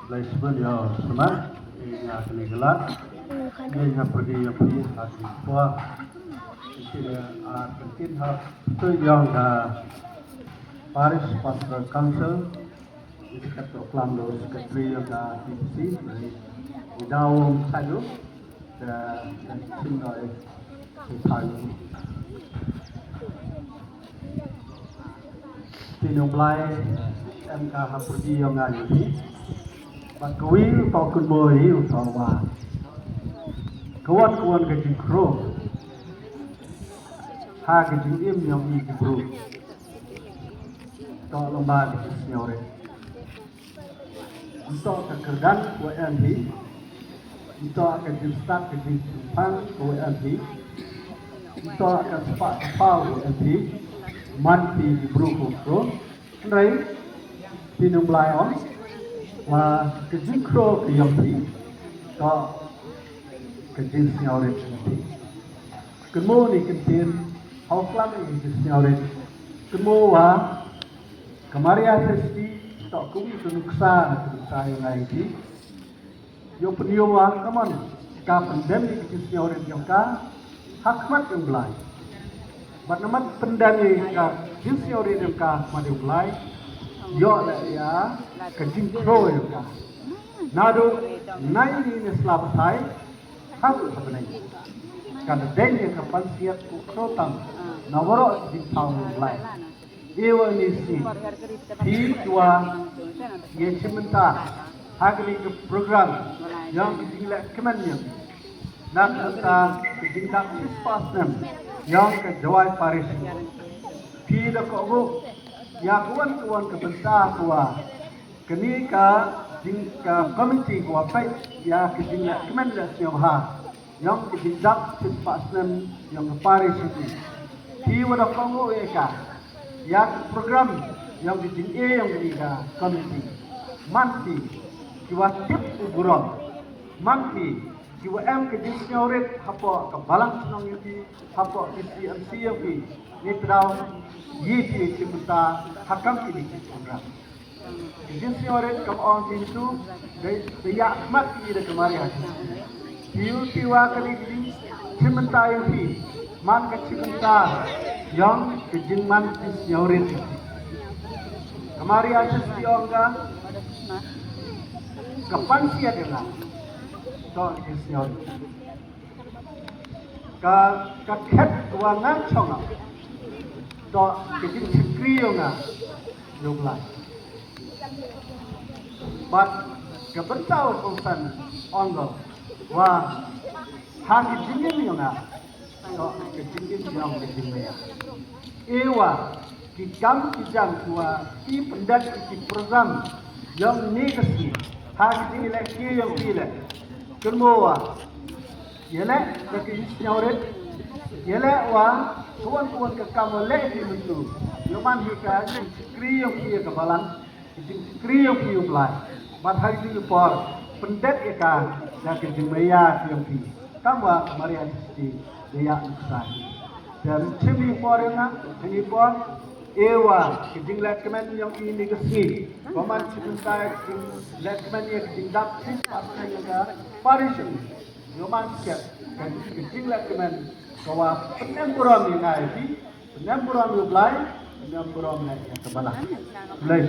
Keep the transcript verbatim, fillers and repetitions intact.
Khublei shibun ïa u samla ïa kane ka lad. Ïa nga pyrdi ïa phi ha kane ka por. Ïa nga ar kyntien ha pyrtuit ïa nga Parish Pastoral Council. Ïa ka to klam do secretary ïa ka P P C. Ïa daw um sayu. Da da chin do ïa. Phi nong Blai em ka ha pyrdi ïa nga ïa phi. Bad ka wi u to kynmaw ïa u to wa. Ka wan ka wan ka jingkhro. Ha ka jingim ïa ngi ki briew. To lamba ka jingsngewrit. Nto ka kyrdan ko em hi. Nto ka jingstad ka jingpang ko em hi. Nto ka spah ka paw ko em hi. Man phi ki briew ko ko. Hynrei phi nong Blai ong wa ka jingkhro ka ïong phi. To ka jingsngewrit ka phi. Kynmaw ni kyntien ha u klam ni jingsngewrit. Kynmaw wa ka Maria Theisotti to ka wi ka nuksa na ka nuksa ïa ngi ki. Ïoh pynïoh wa ka mon ka pyndem ni ka jingsngewrit ïong ka ha khmat ïong Blai. Bad namat pyndem ni ka jingsngewrit ïong ka ha khmat ïong Blai. Ïoh la ïa ka jingkhro ïong ka. Naduh nai ni ne sla batai. Haduh ka bnai. Ka dei ïa ka pansngiat u khro tam na waroh jingthaw ïong Blai. Ïa wa ni si phi wa ïa chim bynta ha kane ka program ïong ka jingleh kmen ïong na ka bynta ka jingdap shispah snem ïong ka Jowai Parish. Phi da kohnguh ïa ka wan ka wan ka bynta ka wa Kane ka jing ka komiti ka wa peit ïa ka jingleh kmen leh sngewbha ïong ka jingdap shispah snem ïong ka parish. Phi wa da kohnguh ïa ka ïa ka program ïong ka jingïa ïong kane ka komiti. Man phi ki wa tip u burom. Man phi ki wa em ka jingsngewrit hapoh ka balang shnong ïong phi, hapoh ki C M C ïong phi. Ni tdaw ïa phi ki mynta ha kam kine ki program. Ka jingsngewrit kam ong Jisu, dei dei ïa khmat ki da ka Maria. Phi u phi wa kane ka jingchimbynta ïa phi man ka chimbynta ïong ka jingman jingsngewrit. Ka Maria Theisotti ong ka ka pansiat ïa nga. To ka jingsngewrit. Ka ka khet wa nga chong. To ka jingshakri ïa nga. Ïa u Blai. Bad ka bynta u kongsan ong ko wa ha ki jingim ïa nga. To ki jingim ïa nga ki jingim ïa. Ewa ki kam ki jam ki wa ki pyndat ki program ïa ni ka sngi ha ki jingim ïa ki ïa ki le. Kynmaw wa ïa le da ki sñiawrit ïa le wa tuan tuan ka kam wa le ki myntu ïa man hi ka jingkri ïa ki ïa ka balang. Ka jingkri ïa u Blai. Bad ha kine ki por pyndet ïa ka da ka jingmaïa ïa phi. Kam wa Maria Theisotti da ïa nuksa hi. Te chim ïa por ïa nga ha kine ki por ewa ka jinglehkmen ïa kine ki sngi. Ko man chi mynta ka jinglehkmen ïa ka jingdap chi pat ïa ka parish. Ïa man siat ka jinglehkmen ka wa pynem burom ïa nga ïa phi. Pynem burom ïa u Blai. Pynem burom ïa ka balang. Blai.